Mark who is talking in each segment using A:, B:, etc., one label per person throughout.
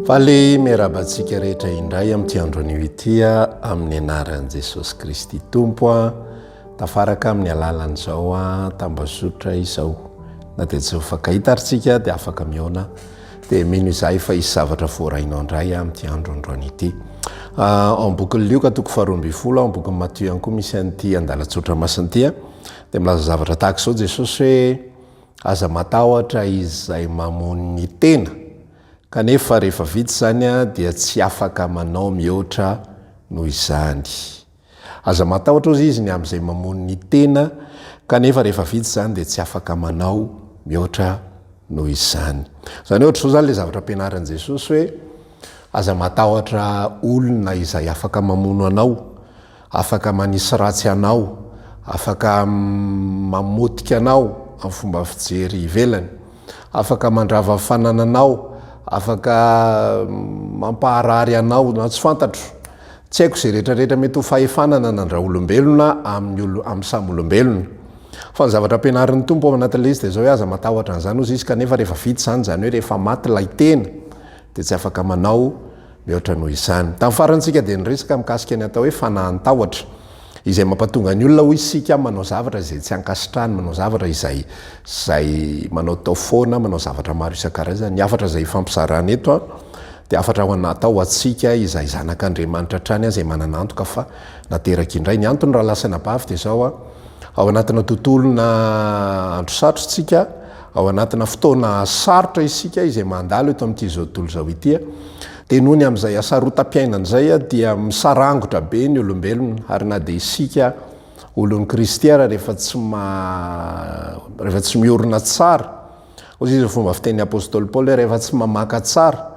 A: Faly miarahaba antsika rehetra indray amin'ity andro anio ity amin'ny anaran'i Jesosy Kristy Tompo. Tafaraka amin'ny alalan'izao tambazotra izao. Na dia tsy mifankahita ary tsika dia afaka mihaona dia mino izahay fa hisy zavatra voarainao indray amin'ity andro androany ity. Ao amin'ny bokin'i Lioka toko faha-12, ao amin'ny bokin'i Matio ihany koa misy an'ity andalan-tsotra masina ity dia milaza zavatra tahaka izao Jesosy hoe aza matahotra izay mamono ny tena kanefa rehefa vita izany dia tsy afaka manao mihoatra noho izany. Aza matahotra hozy izy ny amin'izay mamono ny tena, kanefa rehefa vita izany dia tsy afaka manao mihoatra noho izany. Izany hoe ohatr'izao izany ilay zavatra ampianarin'i Jesosy hoe aza matahotra olona izay afaka mamono anao, afaka manisy ratsy anao, afaka mamotika anao amin'ny fomba fijery ivelany, afaka mandrava fanananao, afaka mampaharary anao na tsy fantatro. Tsy haiko izay rehetra rehetra mety ho fahefana nanan-draolombelona amin'ny olo amin'ny samy olombelona. Fa ny zavatra ampianarin'ny Tompo ao anatin'ilay izy dia izao hoe aza matahotra an'izany hozy izy kanefa rehefa vita izany, izany hoe rehefa maty ilay tena dia tsy afaka manao mihoatra noho izany. Tamin'ny farany isika dia niresaka mikasika ny atao hoe fanahan-tahotra izay mampatonga ny olona hoy isika manao zavatra izay tsy ankasitrahany, manao zavatra izay izay manaotao foana, manao zavatra maro isan-karazany. Ny hafatra izay ifampizarana eto an, Dia hafatra ho natao ho antsika izay zanak'Andriamanitra hatrany izay manana antoka fa nateraka indray. Ny antony rahalahy sy anabavy dia izao, ao anatina tontolona andro sarotra isika, ao anatina fotoana sarotra isika izay mandalo eto amin'ity izao tontolo izao ity, dia noho ny amin'izay hasarotam-piainana izay dia misarangotra be ny olombelona, ary na dia isika olon'i Kristy ara rehefa tsy ma rehefa tsy miorina tsara, Hoy izy fomba fitenin'ny apostoly Paoly hoe rehefa tsy mamaka tsara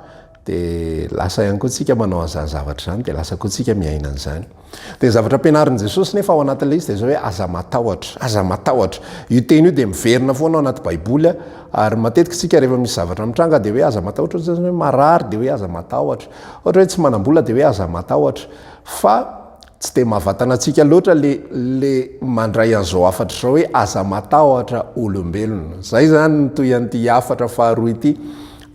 A: dia lasa ihany koa tsika manao an'izany zavatra izany dia lasa koa tsika miaina an'izany. Dia ny zavatra ampianarin'i Jesosy nefa ao anatin'ilay izy dia izao hoe aza matahotra, aza matahotra. Io teny io dia miverina foana ao anaty Baiboly ary matetika tsika rehefa misy zavatra mitranga dia hoe aza matahotra, ohatra hoe marary dia hoe aza matahotra, ohatra hoe tsy manam-bola dia hoe aza matahotra. Fa Tsy dia mahavatana antsika loatra le le mandray an'izao hafatra izao hoe aza matahotra olombelona. Zay zany ny toy an'ity hafatra faharoa ity,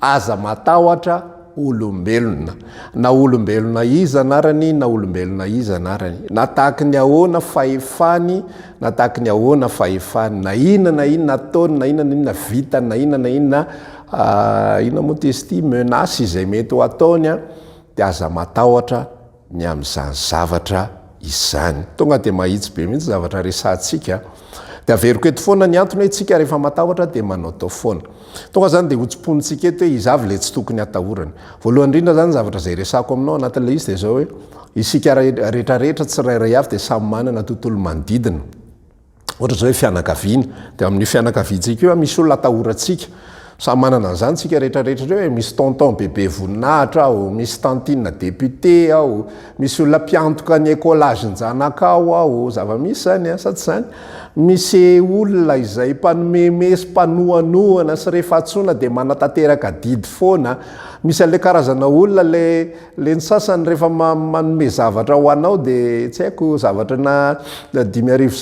A: aza matahotra olombelona. Na olombelona iza anarany na olombelona iza anarany. Na tahaky ny ahoana fahefany na tahaky ny ahoana fahefany. Na inona na inona ataony na inona na inona vitany na inona na inona inona moa ty izy ity menace izay mety ho ataony an, dia aza matahotra ny amin'izany zavatra izany. Tonga dia mahitsy be mihitsy zavatra resahantsika. Dia averiko eto foana ny antony hoe tsika rehefa matahotra dia manaotao foana. Tonga izany dia hotsimponintsika eto hoe iza avy ilay tsy tokony hatahorana. Voalohany indrindra izany ny zavatra izay resahako aminao anatin'ilay izy dia izao hoe isika rehetrarehetra tsirairay avy dia samy manana tontolo manodidina. Ohatra izao hoe fianakaviana, dia amin'io fianakaviantsika io misy olona atahorantsika. Samy manana an'izany tsika rehetrarehetra ireo e, misy tonton bebe voninahitra ao, misy tantine député ao, misy olona mpiantoka ny écolage-n-janakao ao, zava-misy izany an, sa tsy izany? Misy olona izay mpanomeme sy mpanohanohana sy rehefa antsoina dia manatanteraka adidy foana, misy an'ilay karazana olona ilay Le ny sasany rehefa manome zavatra ho anao de tsy haiko zavatra na 1050,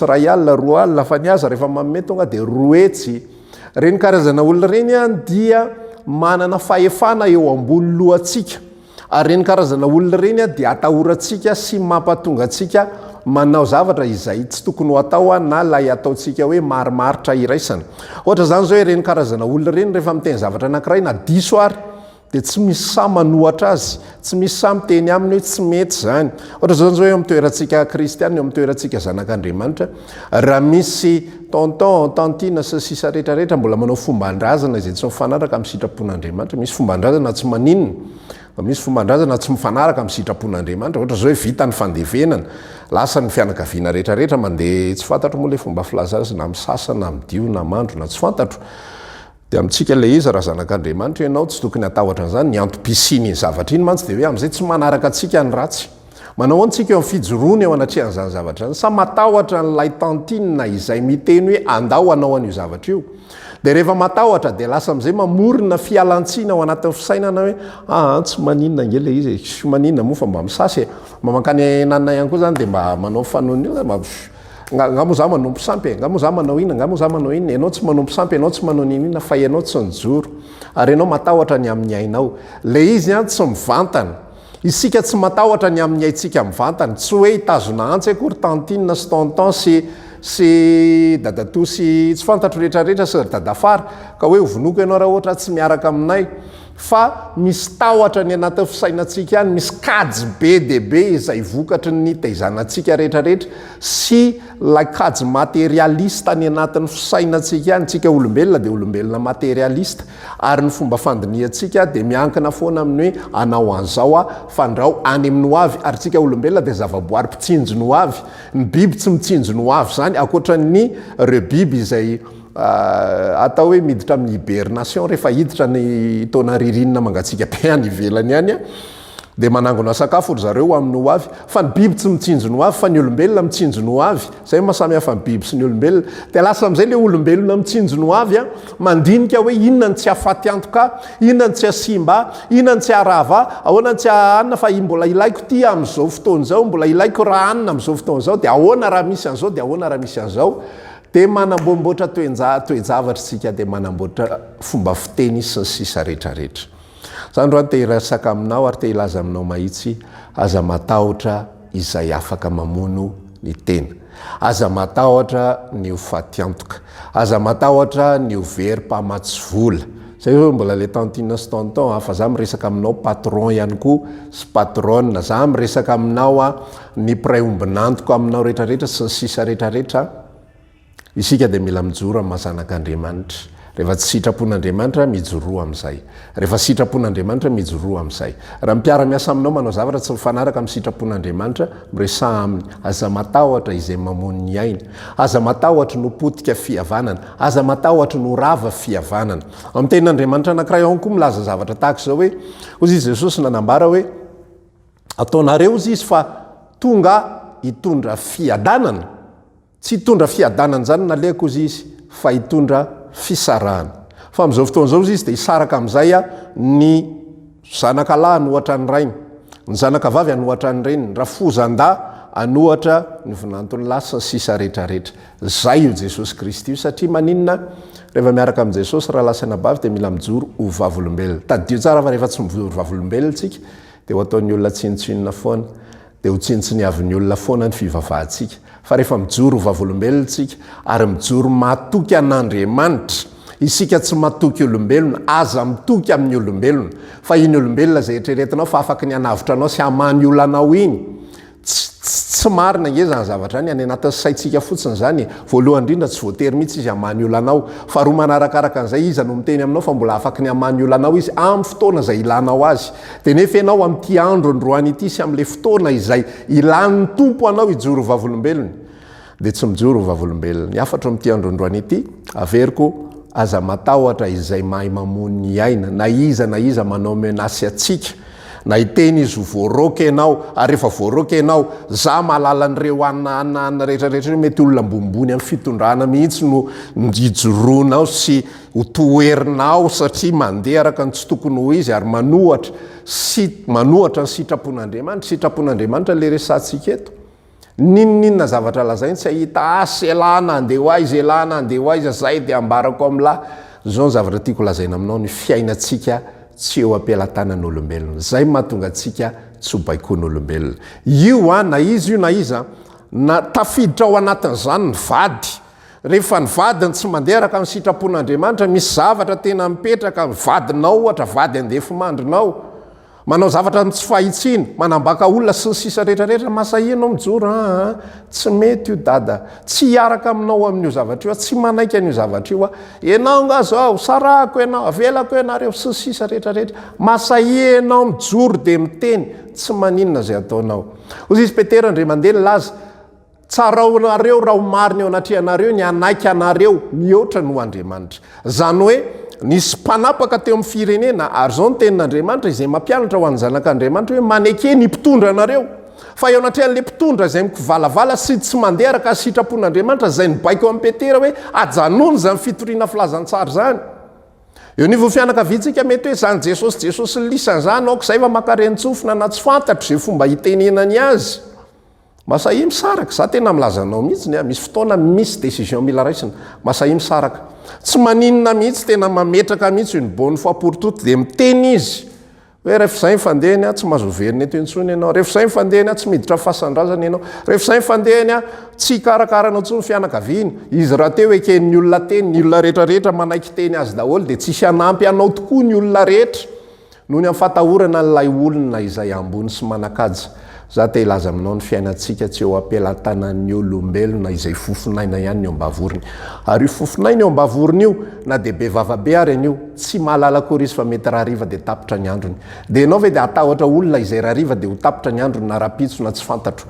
A: 2000 fa ny aza rehefa manome tonga de 200. Reny karazana olona reny an dia manana fahefana eo ambony lohantsika. Ary reny karazana olona reny an dia atahorantsika sy mampatonga antsika manao zavatra izay tsy tokony ho atao na lay ataontsika hoe marimaritra iraisana. Ohatra zany zao ireny karazana olona ireny rehefa miteny zavatra anankiray na diso ary Dia tsy misy sahy manohatra azy, tsy misy sahy miteny aminy hoe tsy mety izany. Ohatra izao izao eo amin'ny toerantsika kristiana, eo amin'ny toerantsika zanak'Andriamanitra, raha misy tonton, tantine sy ny sisa rehetra rehetra mbola manao fomban-drazana izay tsy mifanaraka amin'ny sitrapon'Andriamanitra, misy fomban-drazana tsy maninona, fa misy fomban-drazana tsy mifanaraka amin'ny sitrapon'Andriamanitra, ohatra izao hoe vita ny fandevenana, lasa ny fianakaviana rehetra rehetra mandeha, tsy fantatro moa ilay fomba filaza azy na misasa na midio na mandro na tsy fantatro, Dia amintsika ilay izy, raha zanak'Andriamanitra ianao, tsy tokony hatahotra an'izany, ny antom-pisian'iny zavatra iny mantsy dia hoe amin'izay tsy manaraka antsika ny ratsy. Manao ahoana isika eo amin'ny fijoroana eo anatrehan'izany zavatra izany? Sa matahotra an'ilay tantine izay miteny hoe andao hanao an'io zavatra io? Dia rehefa matahotra dia lasa amin'izay mamorona fialantsiny ao anatin'ny fisainana hoe aa tsy maninona ange ilay izy e, tsy maninona moa fa mba misasa e, mba mankany ananona ihany koa zany dia mba manao fanaon'ny olona mba nga nga moa za manompo sampy e, nga moa za manao inona, nga moa za manao inona, ianao tsy manompo sampy, ianao tsy manao n'inon'inona fa ianao tsy nijoro ary ianao matahotra ny amin'ny ainao. Ilay izy an tsy mivantana. Isika tsy matahotra ny amin'ny aintsika mivantana, tsy hoe hitazona antsy akory tantine sy tonton sy sy dadatoa sy tsy fantatro rehetra rehetra sy ry dadafara ka hoe hovonoiko ianao raha ohatra tsy miaraka aminay fa misy tahotra ny anatin'ny fisainantsika any, misy kajy be dia be izay vokatry ny nitaizana antsika rehetra rehetra sy ilay kajy materialiste any anatin'ny fisainantsika any, tsika olombelona dia olombelona materialiste. Ary ny fomba fandinihantsika dia miankina foana amin'ny hoe hanao an'izao aho, fandrao any amin'ny ho avy. Ary tsika olombelona dia zavaboary mpitsinjo ny ho avy. Ny biby tsy mitsinjo ny ho avy izany, ankoatra ny ireo biby izay atao hoe miditra amin'ny hibernation rehefa hiditra ny taona ririnina mangatsiaka be any ivelany any. Dia manangona sakafo ry zareo ho amin'ny ho avy. Fa ny biby tsy mitsinjo ny ho avy, fa ny olombelona mitsinjo ny ho avy. Izay no maha samy hafa ny biby sy ny olombelona. Dia lasa amin'izay ilay olombelona mitsinjo ny ho avy, mandinika hoe inona no tsy hahafaty antoka ahy, inona no tsy hahasimba ahy, inona no tsy haharava ahy, ahoana no tsy hahanina fa mbola ilaiko ity amin'izao fotoana izao, mbola ilaiko raha hanina amin'izao fotoana izao, dia ahoana raha misy an'izao, dia ahoana raha misy an'izao. Dia manamboamboatra toe-javatra isika, dia manamboatra fomba fiteny sy ny sisa rehetrarehetra. Za androany te hiresaka aminao ary te hilaza aminao mahitsy, aza matahotra izay afaka mamono ny tena. Aza matahotra ny ho fatiantoka. Aza matahotra ny ho very mpamatsy vola. Zay zao mbola le tantine sy tonton a, fa za miresaka aminao patron ihany koa sy patronne, za miresaka aminao a ny mpiray ombon'antoka aminao retraretra sy ny sisa retraretra. Isika dia mila mijoro amin'ny maha zanak'Andriamanitra. Rehefa tsy sitrapon'Andriamanitra, mijoroa amin'izay. Rehefa sitrapon'Andriamanitra, mijoroa amin'izay. Raha mpiara-miasa aminao manao zavatra tsy mifanaraka amin'ny sitrapon'Andriamanitra, miresaha aminy. Aza matahotra izay mamono ny aina. Aza matahotra ny ho potika fihavanana. Aza matahotra ny ho rava fihavanana. Ao amin'ny tenin'Andriamanitra anankiray ao ihany koa milaza zavatra tahaka izao hoe, hoy izy Jesosy nanambara hoe, Ataonareo hozy izy fa tonga hitondra fiadanana. Tsy hitondra fiadanana izany nalehako hozy izy fa hitondra fisarahana. Fa amin'izao fotoana izao hozy izy dia hisaraka amin'izay ny zanaka lahy hanohatra ny rainy, ny zanaka vavy hanohatra ny reniny, ny rafozan-dahy hanohatra ny vinantony lahy sy ny sisa rehetra rehetra. Izay io Jesosy Kristy io satria maninona? Rehefa miaraka amin'i Jesosy rahalahy sy anabavy dia mila mijoro ho vavolombelona. Tadidio tsara fa rehefa tsy mijoro vavolombelona isika dia ho ataon'ny olona tsinontsinona foana. dia ho tsinontsiniavin'ny olona foana ny fivavahantsika. Fa rehefa mijoro ho vavolombelona isika, ary mijoro matoky an'Andriamanitra, isika tsy matoky olombelona, aza mitoky amin'ny olombelona, fa iny olombelona izay eritreretinao fa afaky ny hanavotra anao sy hamaha ny olanao iny, tsy, tsy marina ange izany zavatra izany, any anatin'ny saintsika fotsiny izany e. Voalohany indrindra, tsy voatery mihitsy izy hamaha ny olanao. Faharoa manarakaraka an'izay, iza no miteny aminao fa mbola afaky ny hamaha ny olanao izy amin'ny fotoana izay ilanao azy. Dia nefa ianao amin'ity andro androany ity sy amin'ilay fotoana izay ilan'ny Tompo anao hijoro ho vavolombelony, dia tsy mijoro ho vavolombelona. Ny hafatro amin'ity andro androany ity, averiko, aza matahotra izay mahay mamono ny aina, na iza na iza manao menace antsika, na hiteny izy ho voaroaka ianao, ary rehefa voaroaka ianao, za mahalala an'ireo anona anona anona rehetra rehetra ireo, mety olona ambonimbony amin'ny fitondrana mihitsy no ijoroanao sy Ho toherinao satria mandeha araka ny tsy tokony ho izy ary manohatra sy manohatra ny sitrapon'Andriamanitra. Sitrapon'Andriamanitra ilay resahantsika eto. N'inon'inona zavatra lazainy tsy hahita asa elah na andeha ho aiza elah na andeha ho aiza zay dia ambarako amin'lah. Izao ny zavatra tiako lazaina aminao ny fiainantsika tsy eo am-pelatanan'olombelona. Izay mahatonga antsika tsy ho baikoan'olombelona. Io an, na iza io na iza, na tafiditra ao anatin'izany ny vady. Rehefa ny vadiny tsy mandeha araka ny sitrapon'Andriamanitra, misy zavatra tena mipetraka, ny vadinao ohatra, vady andefimandrinao, manao zavatra amin'ny tsy fahitsiana, manambaka olona sy ny sisa rehetra rehetra, masahia ianao mijoro, aa, tsy mety io dada, tsy hiaraka aminao amin'io zavatra io aho, tsy manaiky an'io zavatra io aho, ianao nga zao, sarahako ianao, avelako ianareo, sy ny sisa rehetra rehetra, masahia ianao mijoro dia miteny, tsy maninona izay ataonao. Hoy izy Petera indray mandeha nilaza, Tsaraonareo raha ho marina eo anatrehanareo ny hanaiky anareo mihoatra noho Andriamanitra. Izany hoe, nisy mpanapaka teo amin'ny firenena, ary izao ny tenin'Andriamanitra izay mampianatra ho an'ny zanak'Andriamanitra hoe maneke ny mpitondra anareo. Fa eo anatrehan'ilay mpitondra izay mikivalavala sy tsy mandeha araka ny sitrapon'Andriamanitra, izay nibaiko an'i Petera hoe ajanony izany fitoriana filazantsara izany. Eo anivon'ny fianakaviantsika mety hoe izany Jesosy Jesosy lisany izany aoka izay fa maka ren-tsofina na tsy fantatro izay fomba hitenenany azy. Masahia misaraka, za tena milaza anao mihitsy ny misy fotoana misy décision mila raisina. Masahia misaraka. Tsy maninona mihitsy tena mametraka mihitsy une bonne fois pour toutes dia miteny izy hoe rehefa izay ny fandehany aho tsy mahazo miverina eto intsony ianao, rehefa izay ny fandehany aho tsy miditra fasan-drazana ianao, rehefa izay ny fandehany aho tsy hikarakara anao intsony ny fianakaviany. Izy rahateo eken'ny olona teny, ny olona rehetra rehetra manaiky teny azy daholo dia tsisy hanampy anao tokoa ny olona rehetra. Noho ny amin'ny fatahorana an'ilay olona izay ambony sy manan-kaja, za te hilaza aminao ny fiainantsika tsy eo am-pelatanan'ny olombelona izay fofon'aina ihany ny eo am-bavorony. Ary io fofon'aina eo am-bavorony io, na dia be vava be ary anio, tsy mahalala akory izy fa mety rahariva dia tapitra ny androny. Dia ianao ve dia hatahotra olona izay rahariva dia ho tapitra ny androny na rahampitso na tsy fantatro.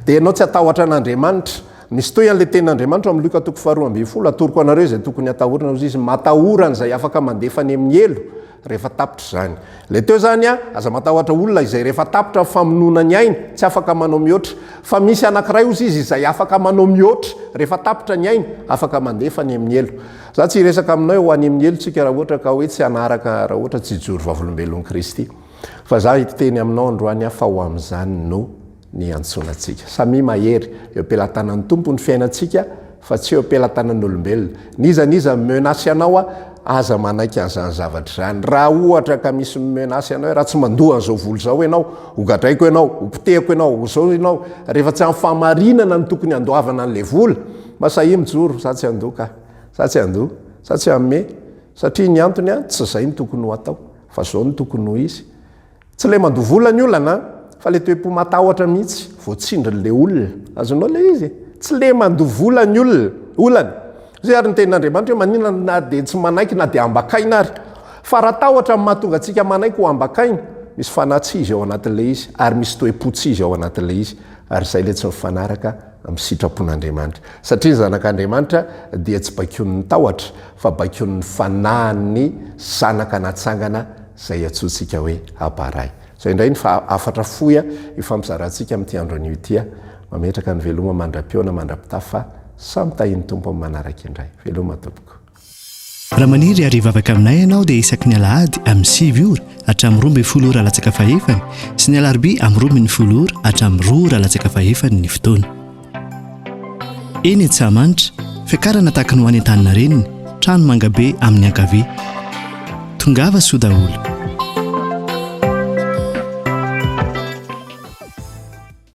A: Dia ianao tsy hatahotra an'Andriamanitra? Misy toy an'ilay tenin'Andriamanitra ao amin'ny Lioka toko faharoa ambinifolo, Atoroko anareo izay tokony hatahorana, hoy izy, matahora an'izay afaka mandefa any amin'ny helo rehefa tapitra izany. Ilay teo izany, aza matahotra olona izay rehefa tapitra ny famonoana ny ainy, tsy afaka manao mihoatra. Fa misy anankiray, hoy izy, izay afaka manao mihoatra rehefa tapitra ny ainy, afaka mandefa any amin'ny helo. Za tsy hiresaka aminao ho any amin'ny helo tsika raha ohatra ka hoe tsy hanaraka, raha ohatra tsy hijoro vavolombelon'i Kristy. Fa za hiteny aminao androany aho fa ho amin'izany no niantsoana antsika. Samia mahery eo am-pelatanan'ny Tompo ny fiainantsika fa tsy eo am-pelatanan'olombelona. N'iza n'iza mi-menace anao aza manaiky an'izany zavatra izany. Raha ohatra ka misy mi-menace anao hoe raha tsy mandoa an'izao vola izao ianao, ho gadraiko ianao, ho potehiko ianao, ho izao ianao, rehefa tsy amin'ny fahamarinana no tokony handoavana an'ilay vola, mba sahia mijoro, za tsy handoa ka, za tsy handoa, za tsy hanome, satria ny antony tsy izay no tokony ho atao fa izao no tokony ho izy. Tsy ilay mandoa vola ny olana fa ilay toe-po matahotra mihitsy voatsindrin'ilay olona. Azonao ilay izy? Tsy ilay mandoa vola ny olona, olana. Izay ary ny tenin'Andriamanitra hoe maninona na dia tsy manaiky na dia ambakaina ary. Fa raha tahotra no mahatonga antsika manaiky ho ambakaina, misy fanahy tsy izy ao anatin'ilay izy ary misy toe-po tsy izy ao anatin'ilay izy ary izay ilay tsy mifanaraka amin'ny sitrapon'Andriamanitra. Satria ny zanak'Andriamanitra dia tsy baikoin'ny tahotra fa baikoin'ny fanahin'ny zanaka natsangana izay antsointsika hoe Aba Ray. Izay indray ny hafatra fohy ifampizarantsika amin'ity andro anio ity. Mametraka ny veloma mandra-pihaona mandra-pitafa fa samy tahin'ny Tompo amin'ny manaraka indray. Veloma tompoko.
B: Raha maniry ary hivavaka aminay ianao dia isaky ny alahady amin'ny 9 ora hatramin'ny 12 ora latsaka fahefany sy ny alarobia amin'ny 12 ora hatramin'ny 2 ora latsaka fahefany ny fotoana. Eny Antsahamanitra, fiakarana tahaka ny ho any Antaninarenina, trano mangabe amin'ny ankavia. Tongava soa daholo.